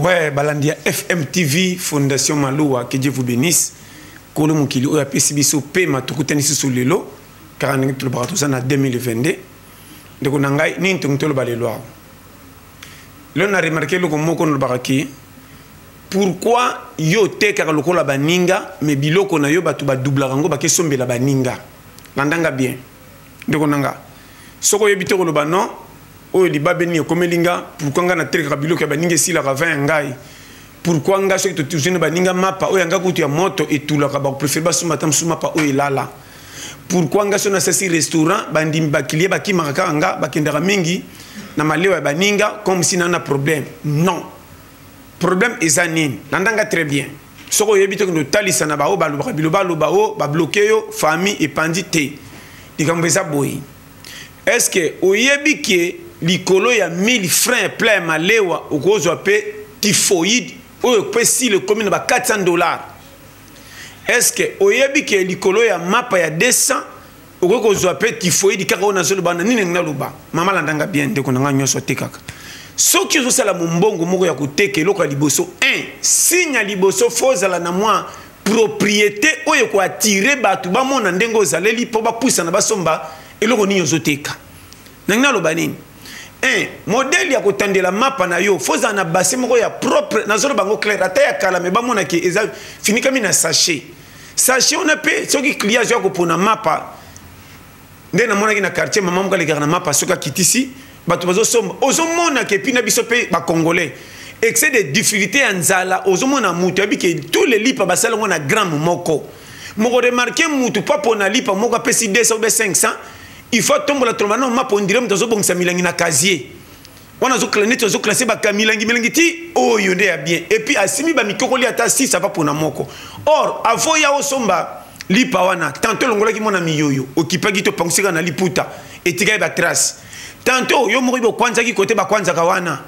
Ouais, balandi ya FMTV, Fondation Maloua, que Dieu vous bénisse. Kolo mokili oyo apesi biso pema tokutani susu lelo kaka ndenge tolobaka toza na 2022. Ndeko na ngai, nini tongi toloba lelo awa? Lelo na remarke eloko moko nalobaka ke pourquoi yo otekaka lokola baninga, mais biloko na yo bato badoublaka yango bakesombela baninga. Landanga bien ndeko na nga, soki oyebi te koloba non, oyo libabe nini ekomeli nga? Pourquoi nga natekaka biloko ya baninga esilaka 20 ya ngai? Pourquoi nga soki tozwi na baninga mapa oyo yanga kutu ya moto etulaka, bakopréféré basomba ata mosusu mapa oyo elala? Pourquoi nga soki nasasi restaurant, bandimi bakilie bakimaka kaka nga, bakendaka mingi na malewa ya baninga comme si na problème? Non, problème eza nini? Landanga très bien. Soki oyebi te, kende otalisa na baoyo balobaka biloba aloba o babloquer yo, famille epandi te. Likambo eza boye: est ce que oyebi ke likolo ya 1000 francs plat ya malewa okozwa mpe typhoïde oyo mpe sile ekomi na ba 400 $? Est ce que oyebi ke likolo ya mapa ya 200 okoki kozwa mpe typhoïde kaka oyo nazoloba na nini? Naloba, mama, landanga bien. Ndeko na ngai nyonso atekaka, soki ozosala mombongo moko ya koteka eloko ya liboso, 1 signe ya liboso, faut ozala na mwa propriété oyo ekoattirer bato bamona ndenge ozaleli mpo bapusana basomba eloko nini ozoteka. Nangi naloba nini? 1 modèle ya kotandela mapa na yo, faut ozala na bassin moko ya propre. Nazoloba yango clair, ata ya kala, mais bamonaki eza finikami na sachet. Sachet wana mpe, soki client azoya kopona mapa, nde namonaki na quartier mama moko alekaka na mapa, soki akitisi, bato bazosomba. Ozomona ke epi na biso mpe bacongolais, excès de difficulté ya nzala, ozomona moto ayebi ke tous les lipa basala yango na gramme moko moko. Remarque, mutu mpo apona lipa moko apesi 200 ou 500, il faut atombola tomba na mapa, on dirait moto azobongisa milangi na casier wana, neti azoclasser bakamilangi milangi ti oyo nde ya bien, et puis asimi bamikokoli ata 6 ava mpona moko. Or avant ya osomba lipa wana, tantôt olongolaki mwana miyoyo, okipaki to opangusika na liputa, etikali batrace. Tantôt yo moko okwanzaki kote bakwanzaka wana,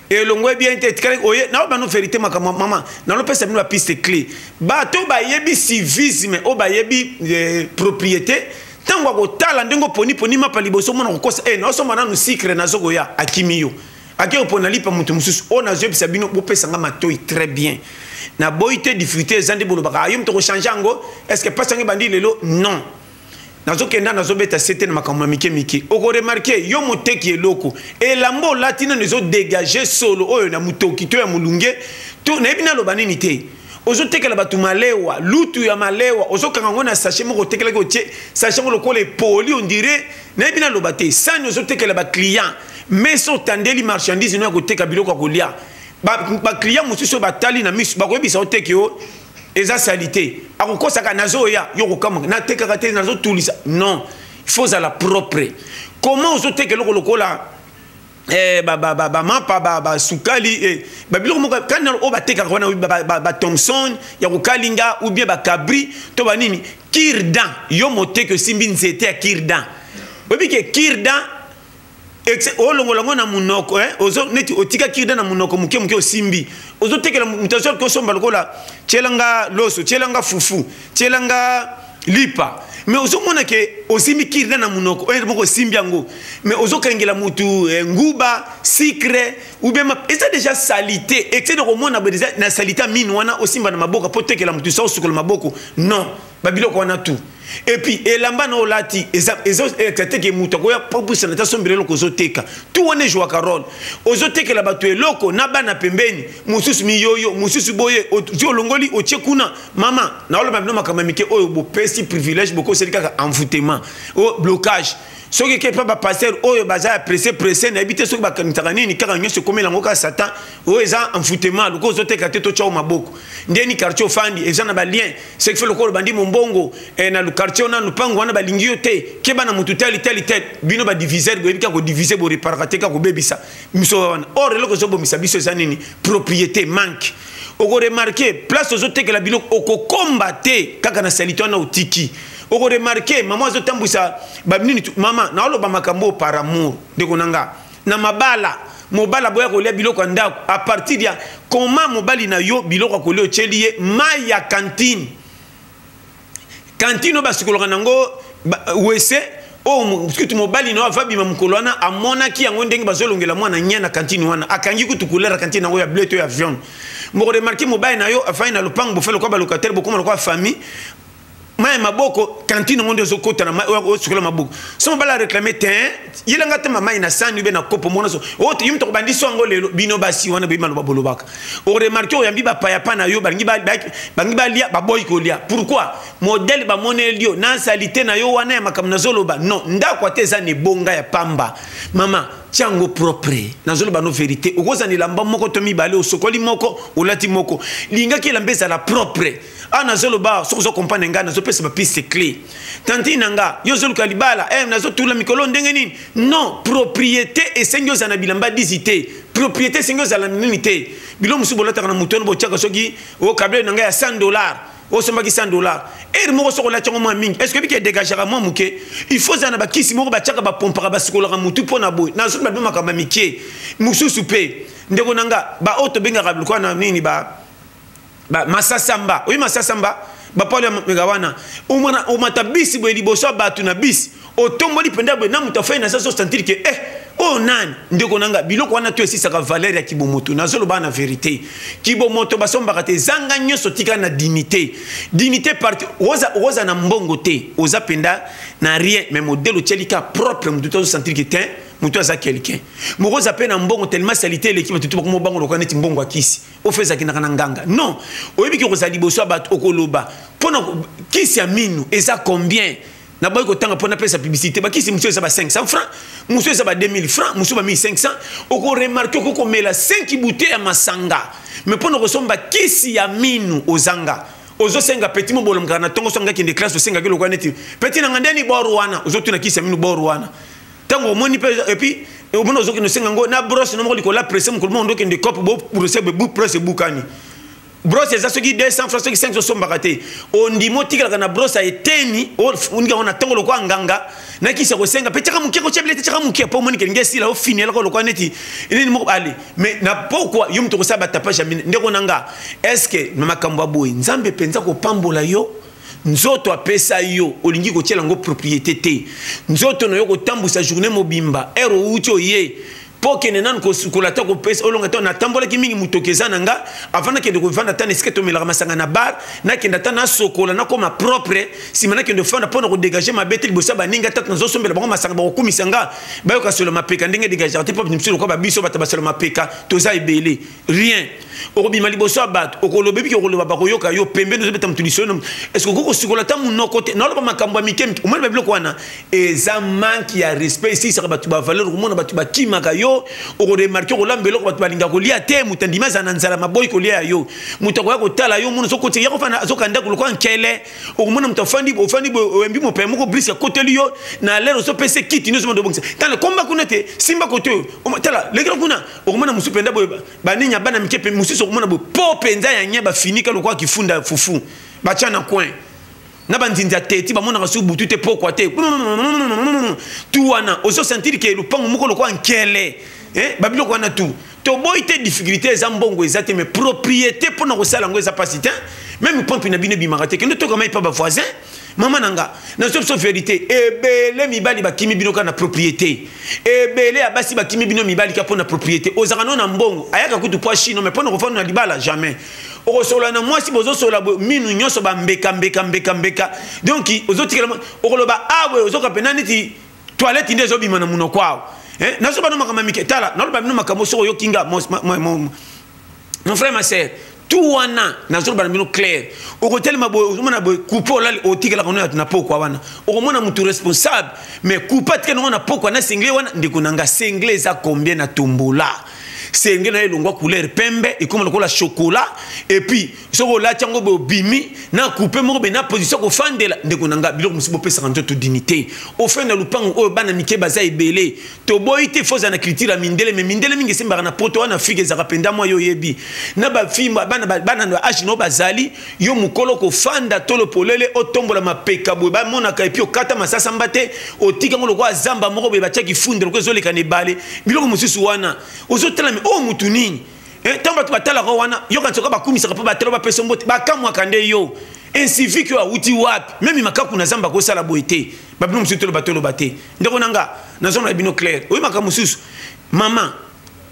elongo bien te, etikali oye nao bano. Vérité, makambo mama nalopesa bino bapiste clé. Bato bayebi civisme, oyo bayebi propriété, ntango akotala ndenge oponiponi mapa liboso, omona kokosa e naosomba nanu sucre, nazokoya, akimi yo, ake kopona lipa moto mosusu. Oyo nazoyebisa bino, bopesanga matoi très bien. Naboyi te, difficulté eza nde bolobaka ayo moto kochanger yango. Est ce que mpasi yango ebandi lelo? Non, nazokenda, nazobeta sete na makambo ya mike mike. Okoremarquer, yo moteki eloko, elamba olati nano ezodégager solo oyo na motoki to ya molunge to nayebi naloba nini te. Ozotekela bato malewa, lutu ya malewa, ozokanga yango na sachet moko, otekelaki, otie sachet yango lokola epoli, on dirait nayebi naloba te. Sani ozotekela baclient, mesa otandeli marchandise no ya koteka biloko ya kolia, baclient mosusu oyo batali na miso bakoyebisa oteki yo eza saleté, akokosaka nazoya yo kokamwaka natekaka te, nazotulisa. Non, il faut ozala propre. Comment ozoteka eloko lokola bamapa, basukali, babiloko moko kani oyo batekaka wana, bathomson ya kokalinga ou bien bakabri to banini, cure-dent, yo moteki osimbi nzete ya cure-dent, oyebi ke cure-dent olongola yango na monoko, ozo neti otika cure-dent na monoko moke moke, osimbi, ozotekela moto azoki osomba lokola tielanga loso, tielanga fufu, tielanga lipa, mais ozomona ke osimbi cure-dent na monoko oyo moko, osimbi yango, mais ozokangela motu nguba, sucre ou bien eza déjà salité, excès de komona boye déjà na salité ya mine wana osimba na maboko mpo otekela motu sa osukola maboko. Non, babiloko wana tout. Et puis elamba na olati eza teke moto akoya propusana ta sombela eloko ozoteka. Tu wana ezwaka rôle, ozotekela bato eloko na bana pembeni, mosusu miyoyo, mosusu boye, ozwi, olongoli, otie kuna. Mama, naoloba bino makambo ya mike oyo bopesi privilège, bokoseli kaka envoûtement o blocage. Soki ke mpe bapasteur oyo baza ya presse presse, nayebi te soki bakanisaka nini, kaka nyonso ekomela yango kaka satan. Oyo eza envoûtement, lokola ozoteka te, totya o maboko ndeni quartier ofandi eza na balien, ce qui fait lokola obandi mombongo na quartier wana, lupango wana, balingi yo te, keba na motu tel tel tel. Bino badiviseur, boyebi kaka kodiviser, boreparaka te, kaka kobebisa biso wana. Or eloko ezobomisa biso eza nini? Propriété manque. Okoremarquer, place ozotekela biloko, okokomba te kaka na saleté wana otiki. Okoremarquer, mama azotambwisa banini. Mama, naoloba makambo oyo par amour. Ndeko na nga, na mabala, mobala boya kolia biloko ya ndako à partir ya koma mobali na yo biloko ya kolia, otyeli ye mai ya cantine, cantine oyo basukolaka nango wese. Oyo kutu mobali na yo avabima mokolo wana amonaki yango ndenge bazolongela mwana nya na kantine wana, akangi kutu couleur ya kantine yango ya bleu to ya jaune. Mokoremarquer mobali na yo afandi na lopango, bofe lokola balocataire, bokoma lokola famille, mai ya maboko kantine yango nde ozokota na mai osukola maboko. So mobali aréclame te, yelanga te mai na sani ube na kopo mona so oyo yo moto akobandi so yango. Lelo bino basi wana boyebi maloba bolobaka. Oremarquer oyambi bapaya pa na yo, balingi balia, baboyi kolia. Pourquoi? Modèle bamoneli yo na saleté na yo wana ya makambo nazoloba. Non, ndako ate eza na ebonga ya pamba, mama, tiango propre. Nazoloba no vérité. Okozala elamba moko to mibale, osokoli moko, olati moko, lingaki elamba ezala propre. Awa nazoloba, soki ozokomprendre ngai, nazopesa bapiste clé. Tantine na nga, yo ozoluka libala, nazotula mikolo ndenge nini? Non, propriété esengi ozala na bilamba 10 te, propriété esengi ozala na nini te. Bilo mosusu bolataka na motu wana, botiaka soki okable na ngai ya 100 $, osombaki 100 $, ere moko soki olati yango mwa mingi, est ce que biki edégageaka mwa moke? Il faut ozala na bakisi moko batiaka, bapompaka, basukolaka motu mpo na boye. Nazoloba bino makambo ya mike mosusu. Mpe ndeko na nga, baoyo tobengaka lokola na nini, ba masasamba, oyi masasamba, bapalo ya mega wana, omona omata bisi boye liboso ya bato na bisi, otomboli mpenza boye na moto afai na sa, osentir ke oyo nani? Ndeko na nga, biloko wana to esisaka valeur ya kibomoto. Nazoloba na vérité, kibomoto basombaka te. Ezanga nyonso, tika na dignité. Dignité parti oza na mbongo te, oza mpenza na rien, mais modèle otieli ka propre, motu to azosentir ke te, motu aza quelqu'un moko. Oza mpe na mbongo, tellement saleté eleki, bato to bakoma bango lokola neti mbongo akisi ofe ezakendaka na nganga. Non, oyebi ke kozala liboso ya bato, okoloba mpona kisi ya minu eza combien? Naboyi kotanga mpo napesa publicité. Bakisi mosusu eza ba 500 francs, mosusu eza ba 2000 francs, mosusu ba 1500. Okoremarquer okokomela 5 bouteille ya masanga, mais mpo na kosomba kisi ya minu ozanga. Ozosenga petit mo bolomkaka na ntongo, so nga kende classe, osengaki lokola neti petit nanga ndeni bor wana, ozotuna kisi ya minu bor wana. Ntango omoni mpe, et puis omoni ozokende osenga yango na brosse no moko likolo ya presse, mokolo moko ndokende cope bo brosse, bu brosse ebukani. Brosse eza soki 200 francs, soki 5, osombaka te. Ondima otikalaka na brosse ya eteni, oninga yango na ntongo lokola nganga na kisi ya kosenga mpe tiaka moke, kotia bilete, tiaka moke mpo omoni kelingi esila, ofinelaka lokola neti nini moko. Ale mais na pokwa yo moto kosala batapage ya mine. Ndeko na nga, est ce que na makambo ya boye Nzambe mpenza kopambola yo? Nzoto apesa yo, olingi kotiela yango propriété te. Nzoto na yo kotambusa journée mobimba, ere outi oye mpo okende nanu kosukola ta kopesa olonga ta. Natambolaki mingi, motoki eza na nga, avant nakende kovanda ata na esika tomelaka masanga na bar, nakende ata nasokola, nakoma propre, nsima nakende ofanda mpo na kodégager mabe te liboso ya baninga. Tata, nazosombela bango masanga, bakokumisa nga, bayoka solo mapeka ndenge dégagaka te. Mpo mosusu lokola babiso bato basolo mapeka toza ebele, rien. Okobima liboso ya bato, okoloba, ebiki okoloba, bakoyoka yo pembeni, ozobeta motu lisolo. Est ce que okoki kosukola ata monoko te? Naoloba makambo ya mike mike. Omoni babiloko wana eza manque ya respect, esilisaka bato bavaleur. Okomona bato bakimaka yo. Okoremarquer okolamba eloko bato balingaka kolia te, moto andimi azala na nzala, maboyi kolia ya yo. Moto akoya kotala yo, mona ozokotika ya kofanda, azoka ndako lokola nkele. Okomona moto afandi, ofandi boye, oyambi mopaya moko brise, akoteli yo na lere, ozopesa kiti nyonso, moto obongisa, tala komba kuna te, simba kote oyo, tala lekela kuna. Okomona mosusu mpenza boye, banini ya bana mike mpe mosusu, okomona boye po mpenza ya nye bafinika lokola kifunda ya fufu, batya na coin na banzinzi ya teti, bamonaka su butu te, pokwa te, tu wana ozosentir ke lopango moko lokola nkele. Babiloko wana tu toboyi te. Difficulté eza mbongo eza te, mais propriété mpona kosala yango eza mpasi te. Même pompe na bino ebimaka te, kende tokama epa bavoisin. Mama na nga, nazo biso vérité, ebele mibali bakimi bino kaka na propriété, ebele ya basi bakimi bino mibali kaka mpo na propriété. Ozalaka no na mbongo, ayaka kutu po achino, mais mpo na kofanda na libala, jamais. Okosola na mwasi, bozosola minu nyonso, bambeka mbeka mbeka mbeka, donc ozotikela okoloba awe, ozoka mpena neti toilette nde ezobima na monoko awa. Nazoba no makambo ya mike. Tala, naloba bino makambo soki oyoki nga, mon frère, ma sœur, tout wana nazoloba na bino clair. Okotelema boye, ozomona boye coupe olali, otikelaka no na pokwa wana, okomona motu responsable, mais coupe atikali nango na pokwa na singlet wana. Ndeko na nga, singlet eza combien na tombola? Singlet na ye elongwa couleur pembe, ekoma lokola chocolat, et puis soki olati yango boye, obimi na coupe moko boye na position kofandela. Ndeko na nga, biloko mosusu bopesaka nzoto dignité. Ofai na lupango oyo bana mike baza ebele, toboyi te, fo ozala na culture ya mindele, mais mindele mingi esimbaka na Poto wana. Afrique ezalaka mpenza mwa yo oyebi na bafilme, bana na age no bazali, yo mokolo kofanda tolo polele, otombola mapeka boye, bamonaka, et puis okata masasamba te, otika yango lokola zamba moko boye batiaki funde, lokola ezoleka na ebale. Biloko mosusu wana ozotala me oyo mutu nini? Ntango bato batalaka wana, yoka nsoka bakumisaka mpo batala, bapesa mbote, bakamwaka nde yo. Incivique oyo awuti wapi? Meme makaku na zamba akosala boye te. Babino mosusu toloba toloba te. Ndeko na nga, nazomona bino clair. Oyo makambo mosusu. Mama,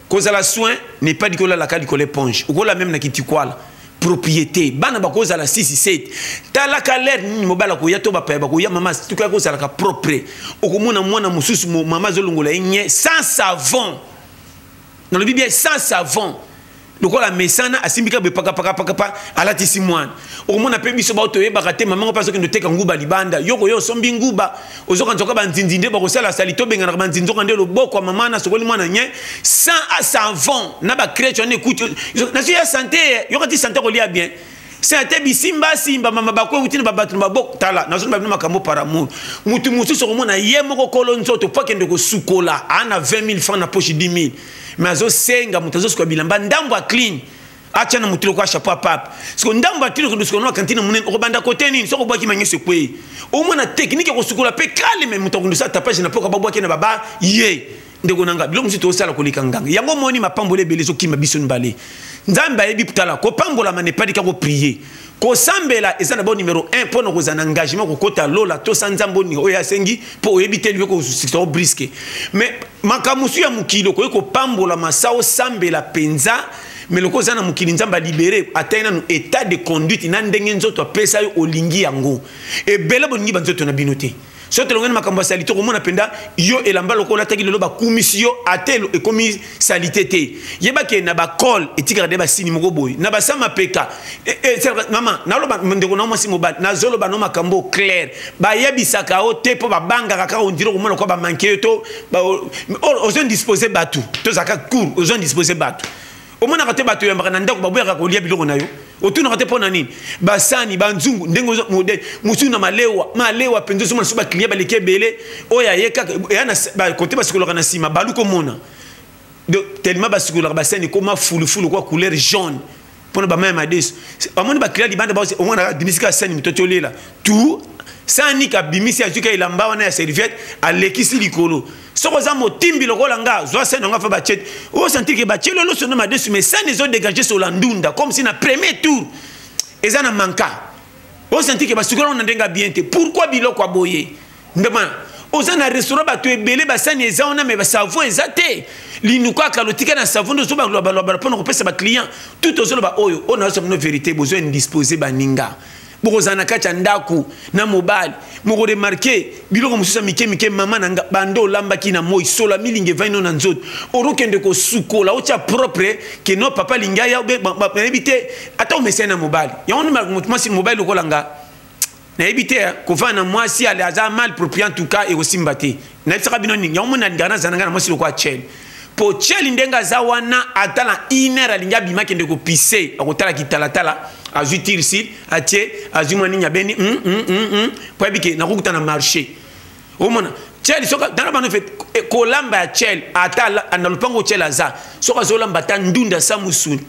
kozala soin n'est pas dit kolalaka likolo éponge. Okola même na kitikwala. Propriété. Bana bakozala 6 7. Talaka l'air nini mobala koya to bapaya bakoya mama tuka kozalaka propre. Okomona mwana mosusu mama azolongola ye nye sans savon. Nalobi bien sans savon. Lokola mesana asimbi kaka boye pakapakapakapa alatisi mwana. Okomona mpe biso bao toyebaka te mama ngo mpe azokende oteka nguba libanda. Yo koya osombi nguba, ozokanisa oka banzinzi nde bakosala sali tobenganaka banzinzi nzoka nde loboko ya mama na sokoli mwana nye sans savon na ba crèche wana ekuti. Nazo ya santé, yoka ti santé kolia bien. Santé bisimba simba mama bako euti na babato na maboko. Tala nazoloba bino makambo par amour. Mutu mosusu okomona ye moko kolo nzoto po akende kosukola, a na 20 000 francs na poche 10 000. Mais azosenga moto azosukola bilamba ndambo ya clean. Atia na motu lokola chapeau ya pape. Siko ndambo ya clean okende kosukola na cantine monene, okobanda kote nini? Soki obwaki mangeso ekwei. Omona technique ya kosukola pe calme, moto akende kosala tapage na poka babwaki na baba ye. Ndeko na nga, biloko mosusu tozosala koleka nganga. Yango moni mapamboli ebele ezokima biso mibale. Nzambe ayebi tala, kopambolama n'est pas dit kaka koprier. Kosambela eza na bon numéro 1 mpo na kozala na engagement kokota lola to sa nzambe oyo oyo asengi mpo oyebi te liyo kosusa briske. Mais makambo mosusu ya mokili okoki kopambolama sa osambela mpenza, mais lokola oza na mokili nzambe alibere atai nanu état de conduite na ndenge nzoto apesa yo olingi yango. Ebele bolingi banzoto na bino te. Soki tolongani makambo ya salite okomona mpenza yo elamba lokola olataki lelo bakumisi yo ate ekomi salite te. Yebake na bakole etikaka nde basini moko boye na basama peka. Mama, naloba ndeko na mwasi mobali, nazoloba no makambo clair. Bayebisaka yo te mpo babangaka kaka ondire okomona kwa bamanke yo to, ba, or, ozo indispose bato. Tozalaka court, ozo indispose bato. Omonaka te bato oyambaka na ndako baboyaka kolia biloko na yo. Otunaka te mpo na nini? Basani, banzungu, ndenge ozo, modèle, mosusu na malewa, malewa mpenza ozomona soki ba client baleki ebele, oyo aye kaka, eya na ba kote basukolaka na nsima, balu komona. Donc, tellement basukolaka basani ekoma fulufulu kwa couleur jaune. Mpona ba mayi ya madesu. Bamoni ba client libanda, baosi, omona abimisi kaka sani moto atolela. Tout, sani kabimisi azwi kaka elamba wana ya serviette, alekisi likolo. Soki oza motimbi lokola nga, zwa sani yango afa batie. O sentir que batie lolo sono madesu, mais sani ezo dégager sur la ndunda, comme si na premier tour, eza na manka. O sentir que basukola na ndenga bien te. Pourquoi biloko ya boye? Ndema, oza na restaurant bato ebele basani eza wana, mais ba savon eza te. Linuka akalotika na savon nde ozoba loba loba mpona kopesa ba client. Tout ozoloba oyo, oyo nazosa bino vérité, bozo indisposer baninga. Bokozala na kati ya ndako na mobali, moko remarquer biloko mosusu ya mike mike, mama na nga bando olambaki na moi sola milingi evandi no na nzoto, orokende kosukola otia propre ke no papa alingi aya, obe, ba, ba, nayebi te ata omesani na mobali yango nde mwasi mobali lokola nga nayebi te, kovanda na mwasi ale aza mal propre en tout cas ekosimba te. Nayebisaka bino nini yango moni alingaka nazala na nga na mwasi lokola Tchel. Po Tchel ndenge aza wana ata na une heure alingi abima akende kopise, akotala kitalatala, azwi tirsil atie, azwi mwa nini abeni, po ayebi ke nakokuta na marché. Omona Tchel soki tala bano fait, kolamba ya Tchel ata na lopango Tchel aza soki azolamba ata ndunda sa musuni,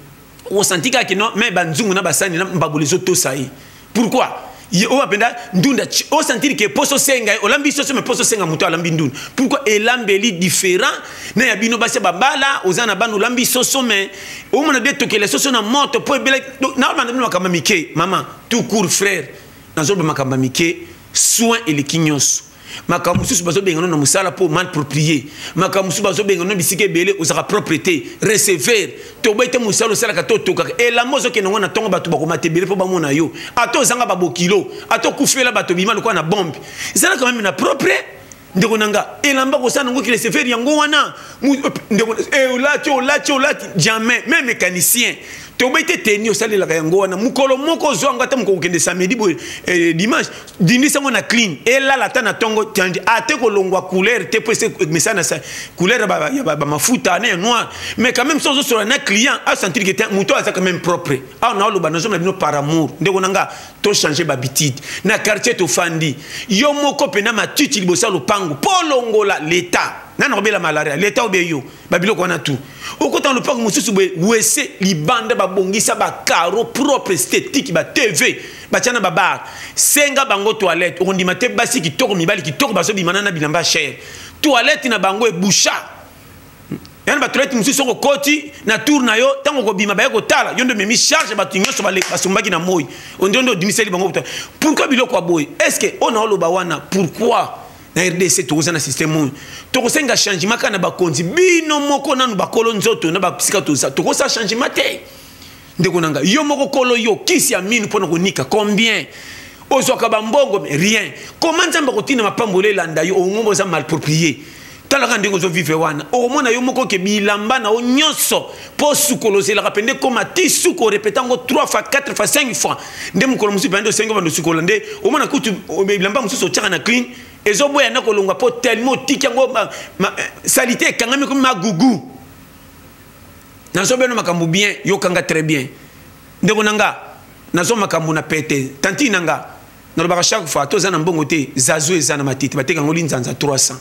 osanti kaka ke non, mais banzungu na basani na mbabolo ezotosa ye. Pourquoi? Ye oyo apenda ndunda, o sentir que poso senga ye, olambi soso, mais poso senga moto alambi ndunda. Pourquoi elambeli différent na ya bino basi babala, oza na bana olambi soso, mais omona de tokele soso na moto po ebele. Donc, na bana bino makambo mike, maman, tout court frère, nazoloba makambo mike, soin eleki nyonso. Makambo mosusu bazobenga no na mosala po mal proprié. Makambo mosusu bazobenga no bisika ebele ozalaka propre te, recevoir. Toboyi te mosala osalaka to otokaka. Elamba ozokende ngo na ntongo bato bakomata ebele po bamona yo. Ata ozanga babokilo, ata okufela bato bima lokola na bombe. Ezala quand même na propre. Ndeko na nga, elamba kosala nango ki recevoir yango wana. Ndeko, olati, olati, olati, jamais. Même mécanicien. Toboyi te teni osalelaka yango wana. Mokolo moko ozwa yango ata mokolo kokende samedi boye, dimanche, dindisa yango na clean. Elala ata na ntongo, tandi, ate kolongwa couleur te po ese mesana na sa, couleur ya ba, ya ba, ba mafuta, na ya noir. Mais quand même, soki ozosola na client, a sentir que te, moto aza quand même propre. Awa na oloba, nazomona bino par amour. Ndeko na nga, to changer ba habitude. Na quartier tofandi, yo moko pena matiti liboso ya lopango, po longola l'état. Nani akobela malaria? L'état obe yo. Ba biloko wana tout. Okota na lopango mosusu boye, wese libanda babongisa ba carreaux propre esthétique, ba TV, batia na ba bar. Senga bango toilette, okondima te basi kitoko mibali kitoko bazobima na bilamba cher. Toilette na bango eboucha. Yani batoilette mosusu soki okoti na tour na yo, ntango okobima baye kotala yo nde omemi charge, bato nyonso basombaki na moi, onde nde odimiseli bango. Pourquoi biloko ya boye? Est ce que oyo na oloba wana, pourquoi na RDC tokoza na système oyo? Tokosenga changement kaka na bakonzi. Bino moko nanu bakolo nzoto na basika toza, tokosala changement te. Ndeko na ngai, yo moko kolo yo kisi ya minu mpona konika combien ozwaka bambongo? Rien. Koma Nzambe akotinda mapambolo elanda yo, ongombo oza malproprié. Talaka ndenge ozovivre wana, okomona yo moko ke bilamba na yo nyonso mpo sukolo ozelaka pende koma ti suku, orepeta yango 3 fois, 4 fois, 5 fois, nde mokolo mosusu pende osengi bando sukola. Nde omona kutu bilamba mosusu otiaka na clean ezoboya na kolongwa mpo tellement otiki yango saleté ekangami, komi magugu. Nazobeno makambo bien, yokanga très bien. Ndeko na nga, nazwa makambo na pete. Tantine na nga, nalobaka chaque fois, toza na mbongo te, zazu eza na matiti, bateka yango linzanza 300,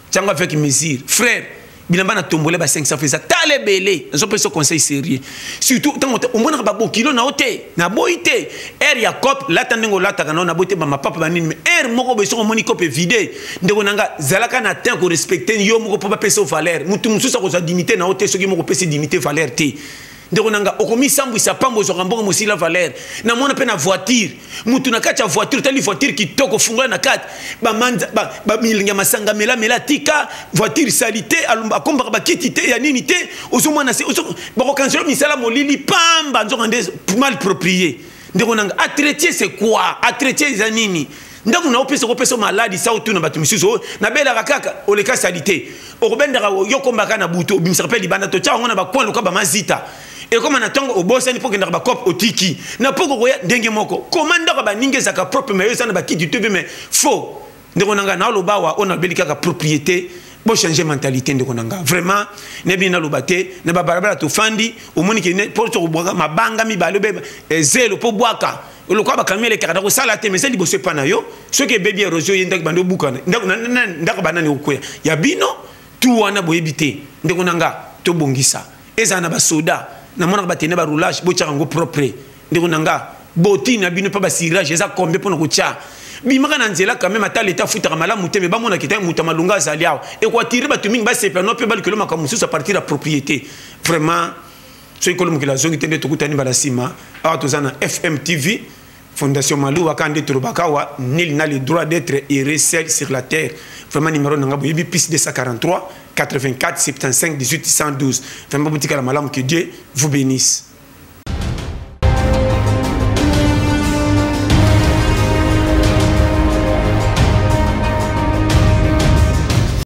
tiango avec mesure. Frère, bilamba na tombole ba 500 eza tala ebele. Nazopesa conseil sérieux, surtout ntango omonaka babokilo na yo te. Naboyi te aire ya cope, lata ndenge olataka nao, naboyi te bamapapa banini, mais aire moko boye soki omoni cope vide, ndeko na nga, zalaka na temps korespecte yo moko mpo bapesa yo valeur. Motu mosusu akozwa dignité na yo te soki moko opesi dignité valeur te. Ndeko na nga, okomisambwisa pamba, ozwaka mbongo mosila valeur. Namona mpe na voiture, mutu na kati ya voiture, otali voiture kitoko, fungola na kati, bamilingi ya masanga, melamela, tika voiture sali te, akombaka bakiti te ya nini te, ozomona se bakokanisela misala molili pamba, nzoka nde mal proprie. Ndeko na nga, entretien c'est quoi? Entretien eza nini? Ndako na opesa kopesa maladi sa otuna bato misusu oyo nabelaka kaka oleka sali te, okobendaka yo kombaka na butu, obimisaka mpe libanda, totya yango na bacoin loka bamazita, ekoma na ntongo obosani mpo okendaka bacope, otiki na poko koya ndenge moko. Koma ndako baningi ezalaka propre, mais yo eza na bakiti te, mais faux. Ndeko na ngai, naoloba awa oyo nalobeli kaka propriété, bochange mentalité. Ndeko na nga, vraiment nayebi naloba te. Na babalabala tofandi, omoni ke mpo tokobwaka mabanga mibale obe zelo mpo bwaka lokola bakamio elekaka na kosala te, mais eza liboso epa na yo. Soki ebebi, érosion ye ndako bandi obukana, ndako banani okwea ya bino tu wana boyebi te. Ndeko na nga, tobongisa, ezala na basoda, namonaka batene baroulage, botyaka yango propre. Ndeko na nga, boti na bino mpe basirage eza combien mpona kotya bimaka na nzela? Quand même, ata leta afutaka malamu te, me bamonaka ete moto ya malonga azali awa, ekoatire bato mingi basepela no mpe balukelo makambo mosusu à partir ya propriété. Vraiment, soki kolo mokili azongi te, nde tokutani mbala nsima. Awa toza na FM TV Fondation Maluwa, kaka nde tolobaka awa, nul n'a le droit d'être erré seul sur la terre. Vraiment, numéro na nga boyebi, plus 243 84 75 18 112. Vraiment, botikala malamu, que Dieu vous bénisse.